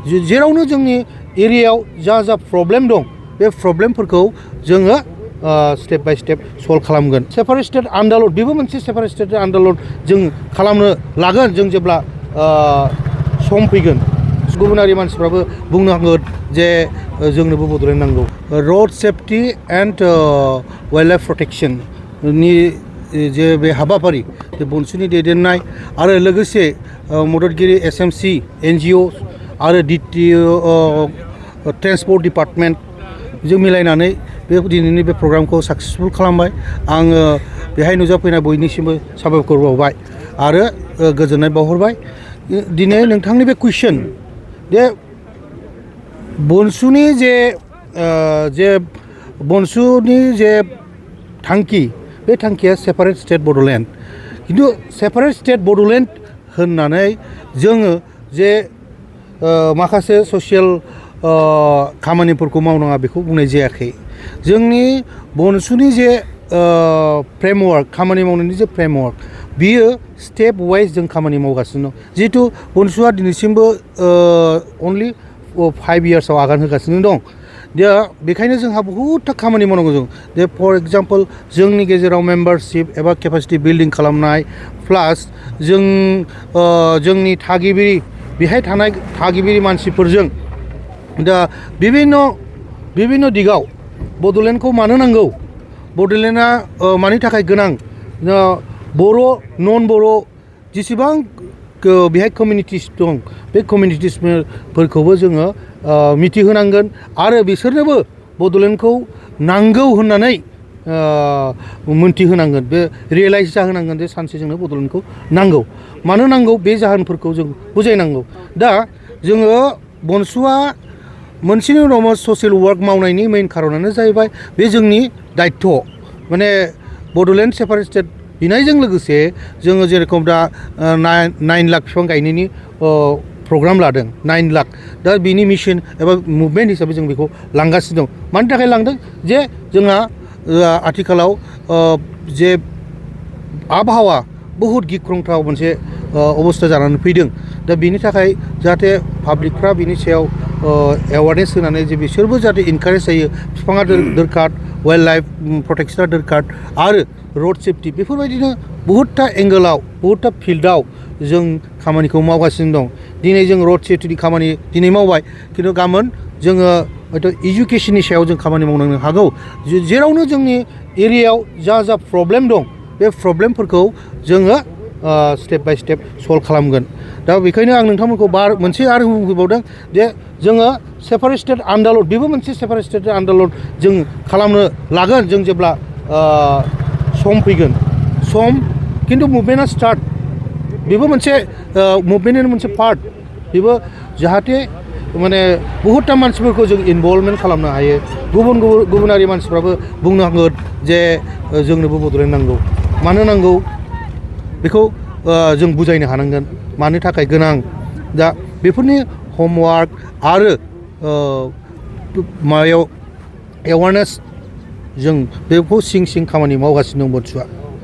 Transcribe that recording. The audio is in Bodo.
जेरावनो जोंनि एरियायाव जा प्रब्लेम दं बे प्रब्लेमफोरखौ जोङो स्टेप बाय स्टेप सल्भ खालामगोन सेपारेट स्टेट आन्दालन बेबो मोनसे सेपारेट स्टेट आन्दालन जों खालामनो लागोन जों जेब्ला सम फैगोन गुबुनारि मानसिफ्राबो बुंनो हागोन जे जोंनोबो बड'लेण्ड नांगौ रड सेफ्टि एन्ड वाइल्ड लाइफ प्रटेक्शननि जे बे हाबाफारि जे बनसुनि दैदेननाय आरो लोगोसे मददगिरि SMC NGO आरो ट्रेन्सपर्ट डिपार्टमेन्ट जों मिलायनानै बे दिनैनि बे प्रग्रामखौ साक्सेसफुल खालामबाय आङो बेहाय नुजाफैनाय बयनिसिमबो साबायखर बावबाय आरो गोजोननाय बावहरबाय दिनै नोंथांनि बे कुइसन जे बनसुनि जे बनसुनि जे थांखि बे थांखिया सेपारेट स्टेट बड'लेण्ड खिन्थु सेपारेट स्टेट बड'लेण्ड होननानै जोङो जे माखासे ससियेल खामानिफोरखौ मावनाङा बेखौ बुंनाय जायाखै जोंनि बनसुनि जे फ्रेमवर्क खामानि मावनायनि जे फ्रेमवर्क बियो स्टेप वाइज जों खामानि मावगासिनो दं जिहेथु बनसुआ दिनैसिमबो अनलि 5 इयार्सआव आगान होगासिनो दं दा बेखायनो जोंहा बहुदथा खामानि मावनांगौ जों जे फर एग्जाम्पल जोंनि गेजेराव मेम्बारशिप एबा केपासिटि बिल्डिं खालामनाय प्लास जोंनि थागिबि बेहाय थानाय थागिबि मानसिफोरजों दा बिभिन्न दिगाव बड'लेण्डखौ मानो नांगौ बड'लेण्डआ मानि थाखाय गोनां बर' नन बर' जेसेबां बेहाय कमिउनिटिस दं बे कमिउनिटिसफोरखौबो जोङो मिथिहोनांगोन आरो बिसोरनोबो बड'लेण्डखौ नांगौ होननानै मोनथिहोनांगोन बे रियेलाइज जाहोनांगोन जे सानसे जोंनो बड'लेण्डखौ नांगौ मानो नांगौ बे जाहोनफोरखौ जों बुजायनांगौ दा जोङो बनसुआ मोनसेनि उनाव ससियेल वार्क मावनायनि मेइन खारनानो जाहैबाय बे जोंनि दायित्व माने बड'लेण्ड सेपारेट स्टेट बिनायजों लोगोसे जोङो जेरेखम दा 9 लाख बिफां गायनायनि प्रग्राम लादों 9 लाख दा बिनि मिशन एबा मुभमेन्ट हिसाबै जों बेखौ लांगासिनो दं मानि थाखाय लांदों जे जोंहा आथिखालाव जे आबहावा बहुद गिख्रंथाव मोनसे अबस्था जानानै फैदों दा बिनि थाखाय जाहाथे पाब्लिकफ्रा बिनि सायाव एवारनेस होनानै जे बिसोरबो जाहाथे इनकारेज जायो बिफाङा दरखार वाइल्ड लाइफ प्रटेक्शना दरखार आरो रड सेफ्टि बेफोरबायदिनो बहुदथा एंगोलाव बहुदथा फिल्डआव जों खामानिखौ मावगासिनो दं दिनै जों रड सेफ्टिनि खामानि दिनै मावबाय खिन्थु गाबोन जोङो हयथ' इडुकेसननि सायाव जों खामानि मावनो हागौ जेरावनो जोंनि एरियायाव जा प्रब्लेम दं बे प्रब्लेमफोरखौ जोङो स्टेप बाय स्टेप सल्भ खालामगोन दा बेखायनो आं नोंथांमोनखौ मोनसे आरो बुंबावदों जे जोङो सेपारेट स्टेट आन्दालन बेबो मोनसे सेपारेट स्टेट आन्दालन जों खालामनो लागोन जों जेब्ला सम फैगोन खिन्थु मुभमेन्टआ स्टार्ट बेबो मोनसे मुभमेन्टनि मोनसे पार्ट बेबो जाहाथे माने बहुदथा मानसिफोरखौ जों इनभल्भमेन्ट खालामनो हायो गुबुनारि मानसिफ्राबो बुंनो हागोन जे जोंनोबो बड'लेण्ड नांगौ मानो नांगौ बेखौ जों बुजायनो हानांगोन मानो थाखाय गोनां दा बेफोरनि हमवार्क आरो माबायाव एवारनेस जों बेखौ सिं खामानि मावगासिनो दं बनसुआ